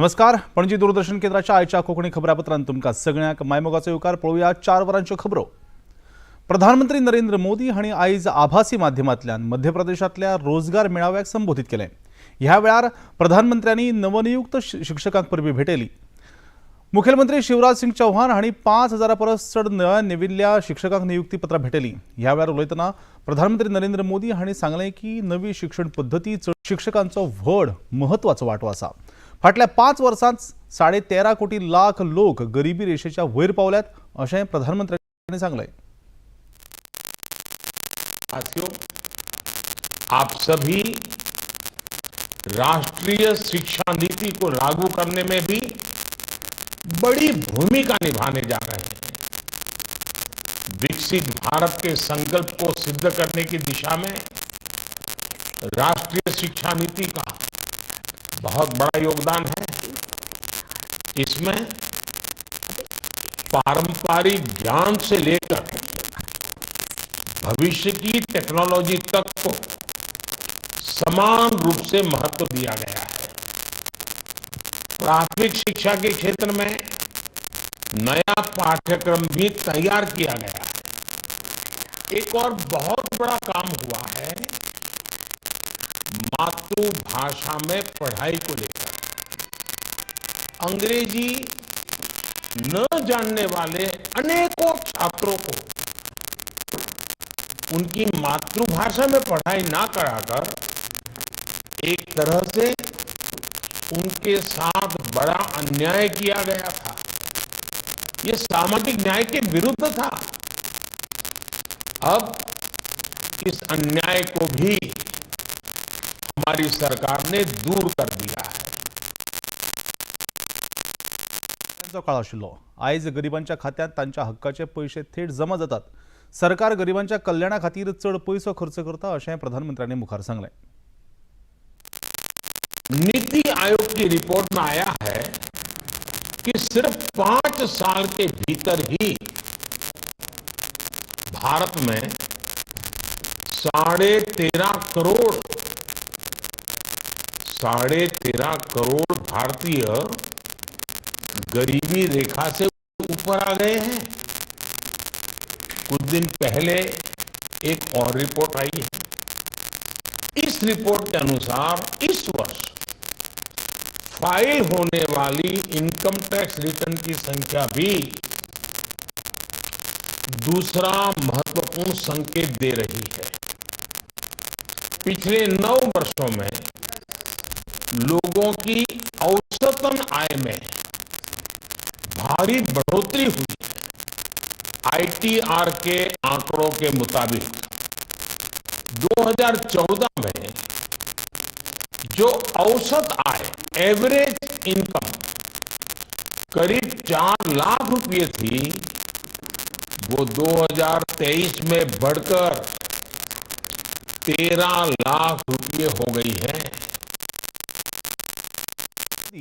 नमस्कार, पणजी दूरदर्शन केंद्राच्या आयच्या कोंकणी खबरापत्रांत तुमकां सगळ्यांक मायमोगाचो येवकार. पळोवया 4 वरांच्यो खबरो. प्रधानमंत्री नरेंद्र मोदी हांणी आयज आभासी माध्यमांतल्यान मध्य प्रदेशांतल्या रोजगार मेळाव्याक संबोधीत केलें. ह्या वेळार प्रधानमंत्र्यांनी नवनियुक्त शिक्षकांक परबी भेटयली. मुखेलमंत्री शिवराज सिंग चौहान हांणी 5000 परस चड नव्या नेमिल्ल्या शिक्षकांक नियुक्ती पत्रां भेटयलीं. ह्या वेळार उलयतना प्रधानमंत्री नरेंद्र मोदी हांणी सांगलें की नवी शिक्षण पद्दती चड शिक्षकांचो व्हड म्हत्वाचो वांटो आसा. फाटल्या 5 वर्सांत 13.5 कोटी लाख लोक गरिबी रेशेच्या वयर पावल्यात, अशें प्रधानमंत्र्यांनी सांगलें. साथियों, आप सभी राष्ट्रीय शिक्षा नीति को लागू करने में भी बड़ी भूमिका निभाने जा रहे हैं. विकसित भारत के संकल्प को सिद्ध करने की दिशा में राष्ट्रीय शिक्षा नीति का बहुत बड़ा योगदान है. इसमें पारंपरिक ज्ञान से लेकर भविष्य की टेक्नोलॉजी तक को समान रूप से महत्व दिया गया है. प्राथमिक शिक्षा के क्षेत्र में नया पाठ्यक्रम भी तैयार किया गया है. एक और बहुत बड़ा काम हुआ है मातृभाषा में पढ़ाई को लेकर. अंग्रेजी न जानने वाले अनेकों छात्रों को उनकी मातृभाषा में पढ़ाई ना कराकर एक तरह से उनके साथ बड़ा अन्याय किया गया था. ये सामाजिक न्याय के विरुद्ध था. अब इस अन्याय को भी हमारी सरकार ने दूर कर दिया है. जो काळ आशिल्लो. आयज गरिबांच्या खात्यांत तांच्या हक्काचे पयशे थेट जमा जातात. सरकार गरिबांच्या कल्याणा खातीर चड पयसो खर्च करता, अशें प्रधानमंत्र्यांनी मुखार सांगलें. नीति आयोग की रिपोर्ट में आया है कि सिर्फ 5 साल के भीतर ही भारत में 13.5 करोड़, 13.5 करोड़ भारतीय गरीबी रेखा से ऊपर आ गए हैं. कुछ दिन पहले एक और रिपोर्ट आई है. इस रिपोर्ट के अनुसार इस वर्ष फाइल होने वाली इनकम टैक्स रिटर्न की संख्या भी दूसरा महत्वपूर्ण संकेत दे रही है. पिछले 9 वर्षों में लोगों की औसतन आय में भारी बढ़ोतरी हुई है. आईटीआर के आंकड़ों के मुताबिक 2014 में जो औसत आय, एवरेज इनकम करीब 4 लाख रुपए थी, वो 2023 में बढ़कर 13 लाख रुपए हो गई है.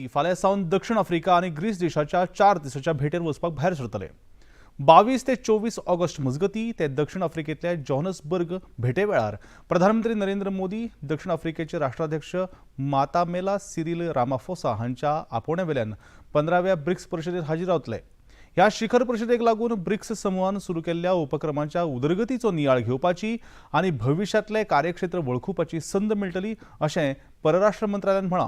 फाल्यां सावन दक्षिण आफ्रिका आनी ग्रीस देशाच्या 4 दिसाच्या भेटेर वचपाक भायर सरतले. 22 ते 24 ऑगस्ट मजगती ते दक्षिण आफ्रिकेंतल्या जोहान्सबर्ग भेटे वेळार प्रधानमंत्री नरेंद्र मोदी दक्षिण आफ्रिकेचे राष्ट्राध्यक्ष मातामेला सिरील रामाफोसा हांच्या आपोवण्या वेल्यान 15व्या ब्रिक्स परिशदेत हाजीर रावतले. ह्या शिखर परिशदेक लागून ब्रिक्स समुहान सुरू केल्ल्या उपक्रमांच्या उदरगतीचो नियाळ घेवपाची आनी भविश्यांतलें कार्यक्षेत्र वळखुपाची संद मेळटली, अशें परराष्ट्र मंत्रालयान म्हळां.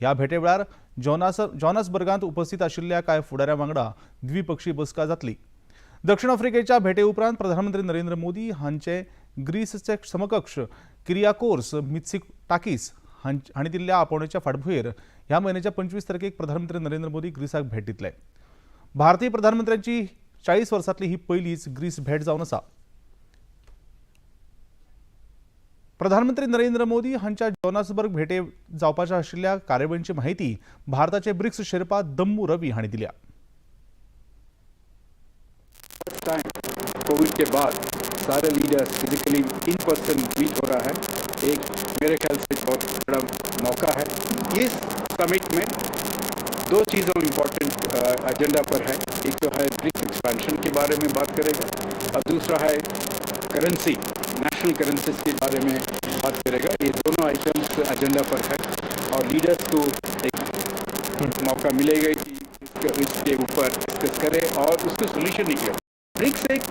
ह्या भेटे वेळार जोहान्सबर्गांत उपस्थित आशिल्ल्या कांय फुडाऱ्यां वांगडा द्विपक्षीय बसका जातली. दक्षिण आफ्रिकेच्या भेटे उपरांत प्रधानमंत्री नरेंद्र मोदी हांचे ग्रीसचे समकक्ष किरियाकोर्स मित्सोटाकीस हांणी दिल्ल्या आपोवण्याच्या फाटभुंयेर ह्या म्हयन्याच्या 25 तारखेक प्रधानमंत्री नरेंद्र मोदी ग्रीसाक भेट दितले. भारतीय प्रधानमंत्र्यांची 40 वर्सांतली ही पयलीच ग्रीस भेट जावन आसा. प्रधानमंत्री नरेंद्र मोदी हांच्या जोहान्सबर्ग भेटे जावपाच्या आशिल्ल्या कार्यावळींची माहिती भारताचे ब्रिक्स शेर्पा दम्मू रवी हांणी दिल्या. फर्स्ट टाइम कोविड के बाद सारे leaders physically in person meet हो रहा है. एक मेरे ख्याल से बहुत बड़ा मौका है. इस समिट में दो चीज़ों इम्पोर्टेंट एजेंडा पर है. एक तो है ब्रिक्स एक्सपेंशन के बारे में बात करेगा और दूसरा है करेंसी, नेशनल करेंसीज के बारे में बात करेगा. ये दोनों आइटम्स एजेंडा पर है और लीडर्स को एक मौका मिलेगा कि इसके ऊपर डिस्कस करें और उसके सोल्यूशन निकले। ब्रिक्स एक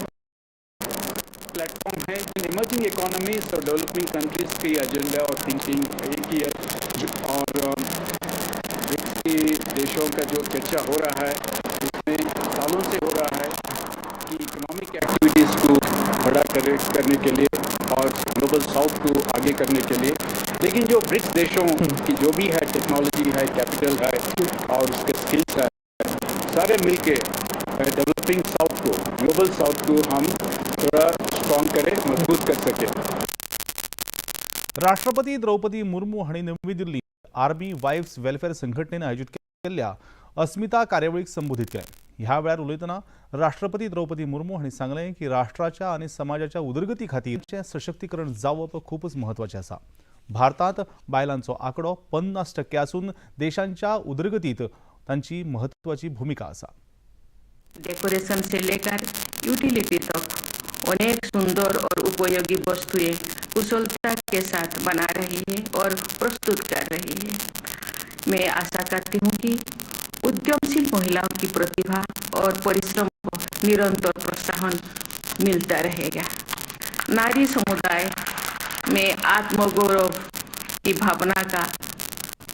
प्लेटफॉर्म है जिन इमर्जिंग इकोनॉमीज और डेवलपिंग कंट्रीज की एजेंडा और थिंकिंग एक ही है और ब्रिक्स के देशों का जो चर्चा हो रहा है उसमें सालों से हो रहा है कि इकोनॉमिक एक्टिविटीज़ को बड़ा करने के लिए और ग्लोबल साउथ को आगे करने के लिए, लेकिन जो ब्रिक्स देशों की जो भी है टेक्नोलॉजी है, कैपिटल है और उसके स्किल्स है, सारे मिलके डेवलपिंग साउथ को, ग्लोबल साउथ को हम थोड़ा स्ट्रॉन्ग करें, मजबूत कर सकें। राष्ट्रपती द्रौपदी मुर्मू हांणी नवी दिल्ली आर्मी वायफ्स वेलफेअर संघटनेन आयोजीत केल्ल्या अस्मिता कार्यावळीक संबोधीत केलें। ह्या वेळार उलयतना राष्ट्रपती द्रौपदी मुर्मू हांणी सांगलें की राष्ट्राच्या आनी समाजाच्या उदरगती खातीर सशक्तीकरण जावप खूबच म्हत्वाचें आसा। भारतांत बायलांचो आंकडो 50% आसून देशांच्या उदरगतीत तांची म्हत्वाची भुमिका आसा। डेकोरेशन से लेकर यूटिलिटी तक अनेक सुंदर और उपयोगी वस्तुएं कुशलता के साथ बना रही है और प्रस्तुत कर रही है। मैं आशा करती हूँ कि उद्यमशील महिलाओं की प्रतिभा और परिश्रम को निरंतर प्रोत्साहन मिलता रहेगा। नारी समुदाय में आत्मगौरव की भावना का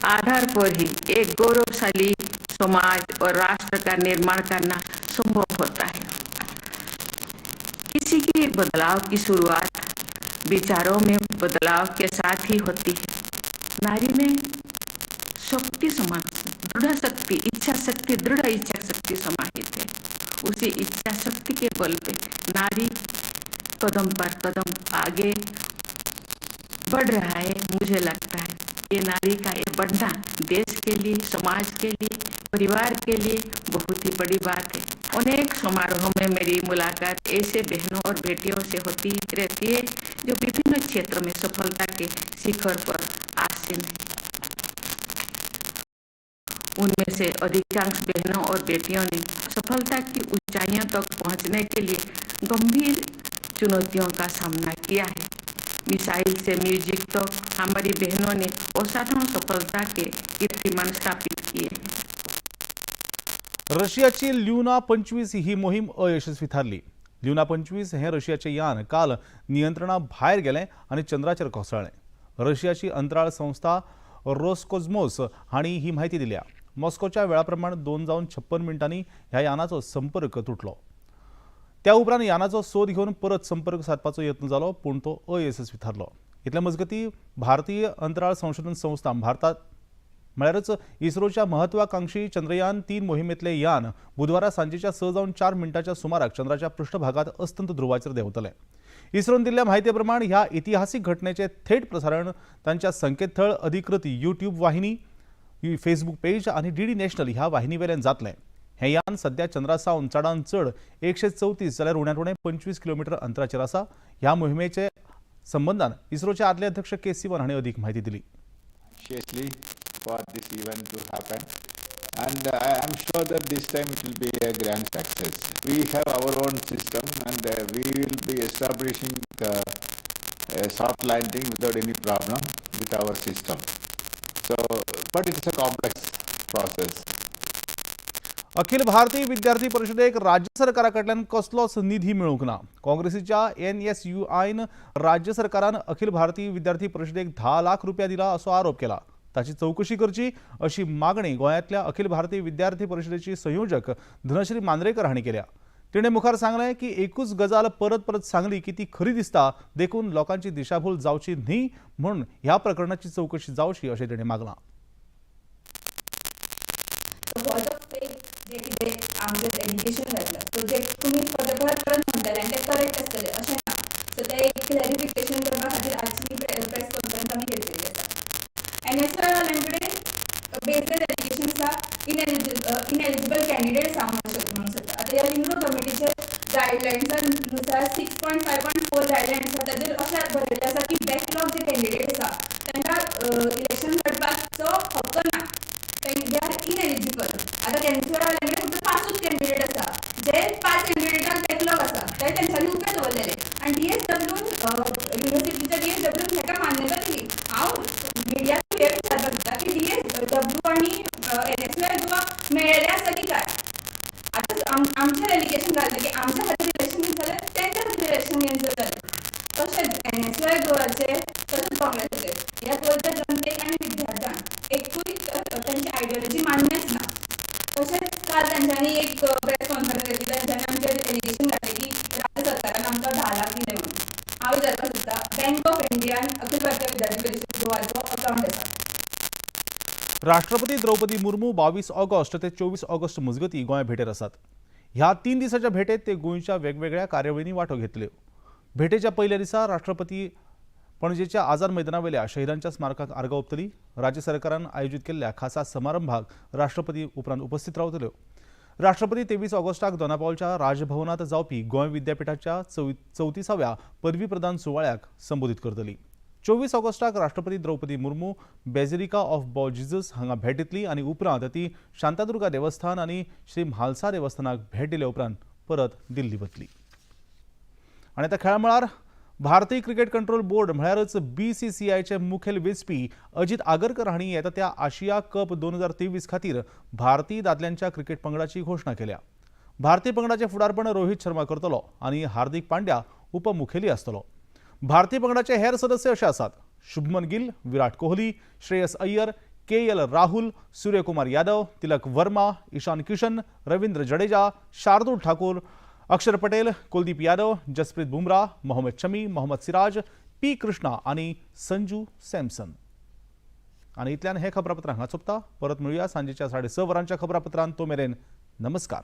आधार पर ही एक गौरवशाली समाज और राष्ट्र का निर्माण करना संभव होता है। किसी के बदलाव की शुरुआत विचारों में बदलाव के साथ ही होती है। नारी में शक्ति समान दृढ़ शक्ति, इच्छा शक्ति, दृढ़ इच्छा शक्ति समाहित है। उसी इच्छा शक्ति के बल पे नारी कदम पर कदम आगे बढ़ रहा है। मुझे लगता है ये नारी का ये बढ़ना देश के लिए, समाज के लिए, परिवार के लिए बहुत ही बड़ी बात है। अनेक समारोहों में मेरी मुलाकात ऐसे बहनों और बेटियों से होती रहती है जो विभिन्न क्षेत्रों में सफलता के शिखर पर आसीन है। उनमें से अधिकांश बहनों और बेटियों ने सफलता की ऊंचाइयों तक पहुंचने के लिए गंभीर चुनौतियों का सामना किया है। मिसाइल से म्यूजिक तक हमारी बहनों ने असाधारण सफलता के कीर्तिमान स्थापित किए हैं। रशियाची ल्युना 25 ही मोहीम अयशस्वी थारली। ल्युना 25 हें रशियाचें यान काल नियंत्रणा भायर गेलें आनी चंद्राचेर कोसळ्ळें। रशियाची अंतराळ संस्था रोस्कोझमोस हांणी ही म्हायती दिल्या। मॉस्कोच्या वेळा प्रमाण 2:56 ह्या यानाचो संपर्क तुटलो। त्या उपरांत यानाचो सोद घेवन परत संपर्क सादपाचो यत्न जालो, पूण तो अयशस्वी थारलो। इतले मजगतीं भारतीय अंतराळ संशोधन संस्था भारतात म्हळ्यारच इस्रोच्या महत्वाकांक्षी चंद्रयान 3 मोहिमेतले यान बुधवारा सांजेच्या 6:04 सुमाराक चंद्राच्या पृष्ठभागात अस्तंत ध्रुवाचेर देंवतले। इस्रोन दिल्ल्या म्हायती प्रमाण ह्या इतिहासीक घटनेचे थेट प्रसारण तांच्या संकेतथळ, अधिकृत यूट्यूब वाहिनी, फेसबूक पेज आनी डीडी नॅशनल ह्या वाहिनीवेल्यान जातलें। हें यान सध्या चंद्रा सावन चडान चड 134 जाल्यार उण्यात उणें 25 किलोमिटर अंतराचेर आसा। ह्या मोहिमेचे संबंदान इस्रोचे आदले अध्यक्ष के सिवन हांणी अदीक म्हायती दिली। Anxiously for this event to happen, and I am sure that this time it will be a grand success. We have our own system and we will be establishing a soft landing without any problem with our system. So, but it is a complex process. Akhil Bharatiya विद्यार्थी परिषदेक राज्य सरकारा कडल्यान कसलोच निधी मेळूंक ना। काँग्रेसीच्या एनएसयूआयन राज्य सरकारान अखिल भारतीय विद्यार्थी परिषदेक 10 लाख रुपया दिला असो आरोप केला। ताची चवकशी करची अशी मागणी गोंयांतल्या अखिल भारतीय विद्यार्थी परिषदेची संयोजक धनश्री मांद्रेकर हांणी केल्या। तिणें मुखार सांगलें की एकूच गजाल परत परत सांगली की ती खरी दिसता, देखून लोकांची दिशाभूल जावची न्ही म्हूण ह्या प्रकरणाची चवकशी जावची अशें तिणें मागलां। हो जो फेक जें कितें आमचें एलिगेशन घातलां, सो जे तुमी परत परत म्हणटले आनी तें करेक्ट आसतलें अशें ना। सो तें एक क्लॅरिफिकेशन करपा खातीर आजची ही प्रेस कॉन्फरन्स आमी घेतलेली आसा। एन एस वाल्यां कडेन बेसलेस एलिगेशन आसा, इनएलिजिबल कॅन्डिडेट आसा म्हणूंक शकता। आतां ह्या लिंगडो कमिटीचे गायडलायन्सा नुसार 6.5.4 गायडलायन्स आसा, ताजेर अशें बरयल्लें आसा की बॅकलॉग जे कॅन्डिडेट आसा तांकां इलेक्शन लढपाचो हक्क ना, they are ineligible. आतां तेंच्या वाल्यांकडे फक्त 5 कॅन्डिडेट आसा, जे 5 कॅन्डिडेटाक बॅकलॉग आसा ते तेंच्यांनी उबे दवरलेले आनी डी एस डब्ल्यून, युनिवर्सिटीच्या डी एस डब्ल्यून हेका मान्यता दिली। हांव मिडियाक हें विचारपाक सोदता की डी एस डब्ल्यू आनी एन एस यू तशेंच एनएसयूआय गोवाचे तशेंच काँग्रेसीचे ह्या गोंयच्या जनतेक आनी विद्यार्थ्यांक एकूय तांची आयडियोलॉजी मान्यच ना. तशेंच काल तांच्यांनी एक प्रेस कॉन्फरन्स घेतली. तांच्यांनी आमचेर एलिगेशन घातलें की राज्य सरकारान आमकां 10 लाख दिले म्हणून. हांव विचारपाक सोदता, बँक ऑफ इंडियान अखिल भारतीय विद्यार्थी परिशद गोवाचो अकावंट आसा. राष्ट्रपती द्रौपदी मुर्मू 22 ऑगस्ट ते 24 ऑगस्ट मजगतीं गोंय भेटेर आसात. ह्या 3 दिसाच्या भेटेत ते गोंयच्या वेगवेगळ्या कार्यावळींनी वांटो घेतल्यो. भेटेच्या पयल्या दिसा राष्ट्रपती पणजेच्या आझाद मैदानावेल्या शहीदांच्या स्मारकाक आर्गां ओंपतली. राज्य सरकारान आयोजीत केल्ल्या खासा समारंभाक राष्ट्रपती उपरांत उपस्थित रावतल्यो. राष्ट्रपती 23 ऑगस्टाक दोनापावलच्या राजभवनात जावपी गोंय विद्यापिठाच्या 34व्या पदवी प्रदान सुवाळ्याक संबोधीत करतली. 24 ऑगस्टाक राष्ट्रपती द्रौपदी मुर्मू बेजिलिका ऑफ बॉ जिजस हांगा भेट दितली आनी उपरांत ती शांतादुर्गा देवस्थान आनी श्री म्हालसा देवस्थानाक भेट दिले उपरांत परत दिल्ली वतली. आनी आतां खेळा मळार. भारतीय क्रिकेट कंट्रोल बोर्ड म्हळ्यारच बीसीसीआयचे मुखेल वेंचपी अजित आगरकर हांणी येता त्या आशिया कप 2023 खातीर भारतीय दादल्यांच्या क्रिकेट पंगडाची घोशणा केल्या. भारतीय पंगडाचें फुडारपण रोहित शर्मा करतलो आनी हार्दिक पांड्या उपमुखेली आसतलो. भारतीय पंगडाचे हेर सदस्य अशे आसात: शुभमन गिल, विराट कोहली, श्रेयस अय्यर, के.एल. राहुल, सूर्यकुमार यादव, तिलक वर्मा, ईशान किशन, रवींद्र जडेजा, शार्दूल ठाकूर, अक्षर पटेल, कुलदीप यादव, जसप्रीत बुमराह, मोहम्मद शमी, मोहम्मद सिराज, पी कृष्णा आनी संजू सॅमसन. आनी इतल्यान हें खबरापत्र हांगा सोंपता. परत मेळुया सांजेच्या 6:30 वरांच्या खबरापत्रांत. तो मेरेन नमस्कार.